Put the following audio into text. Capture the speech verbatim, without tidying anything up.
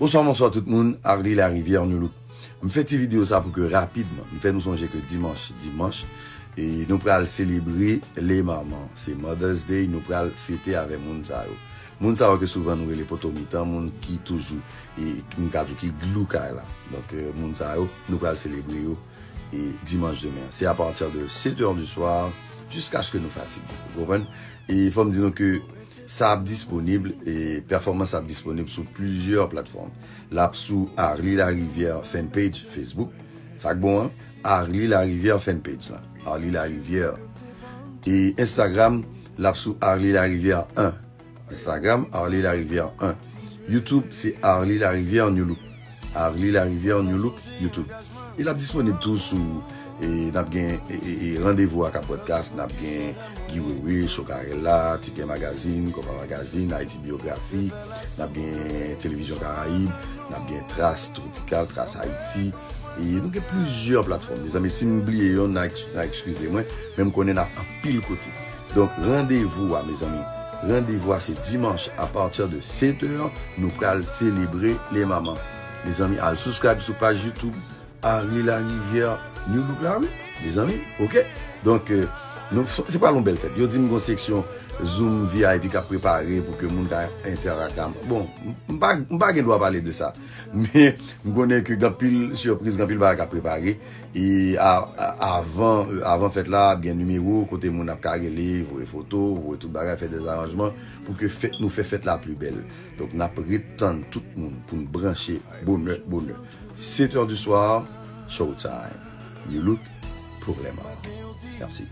Bonswa, bonswa tout moun, Arly Larivière, New Look. M fè ti videyo sa pou ke rapidman, m fè nou sonje ke dimanch, dimanch, e nou pral selebre le manman. Se Mother's Day, nou pral fete avè moun sa yo. Moun sa yo ke souvan nou rele poto mitan, moun ki toujou, e m ka di w ki glou kay la. Donk, e, moun sa yo, nou pral selebre yo, e dimanch demen. Se a pati de sèt è di swa jiskaske nou fatige. Ou konprann? E fò m di nou ke sa ap disponib, e pèfòmans ap disponib sou plizyè platfòm. L ap sou Arly Larivière fanpage Facebook. Sa k bon an? Arly Larivière fanpage la. Arly Larivière. E Instagram, l ap sou Arly Larivière en. Instagram, Arly Larivière en. YouTube, se Arly Larivière New Look. Arly Larivière New Look, YouTube. E l ap disponib tou sou, e n ap gen, e, e, e, Randevou ak Podcast, n ap gen Guy Wewe, Chokarella, Ticket Magazine, Konpa Magazine, Haïti Biographie, n ap gen Televizyon Karayib, n ap gen Tras Tropical, Tras Haïti. E nou gen plizyè platfòm. Mezanmi, si m bliye yonn, n a eks-, n a ekskize mwen, men m konnen n ap anpil kote. Donk, randevou a, mezanmi. Randevou a, se dimanch, a pati de sèt è, nou pral selebre le manman. Mezanmi, al subscribe sou paj YouTube Arly Larivière New Look la, wi. Mezanmi, oke? Donk, e, nou, se pral yon bèl fèt. Yo di m gon seksyon Zoom V I P k ap prepare pou ke moun ka entèrak ak mwen. Bon, m, m pa, m pa gen dwa pale de sa. Men, m konnen ke gen anpil sipriz, gen anpil bagay k ap prepare. E a, a, avan, avan fèt la, ap gen nimewo kote moun ap ka rele, voye foto, voye tout bagay, fè dèzaranjman pou ke fèt, nou fè fèt la pli bèl. Donk, n ap ret tann tout moun pou n branche bonè, bonè. Sèt è di swa, showtime. New Look pour les mamans. Mèsi.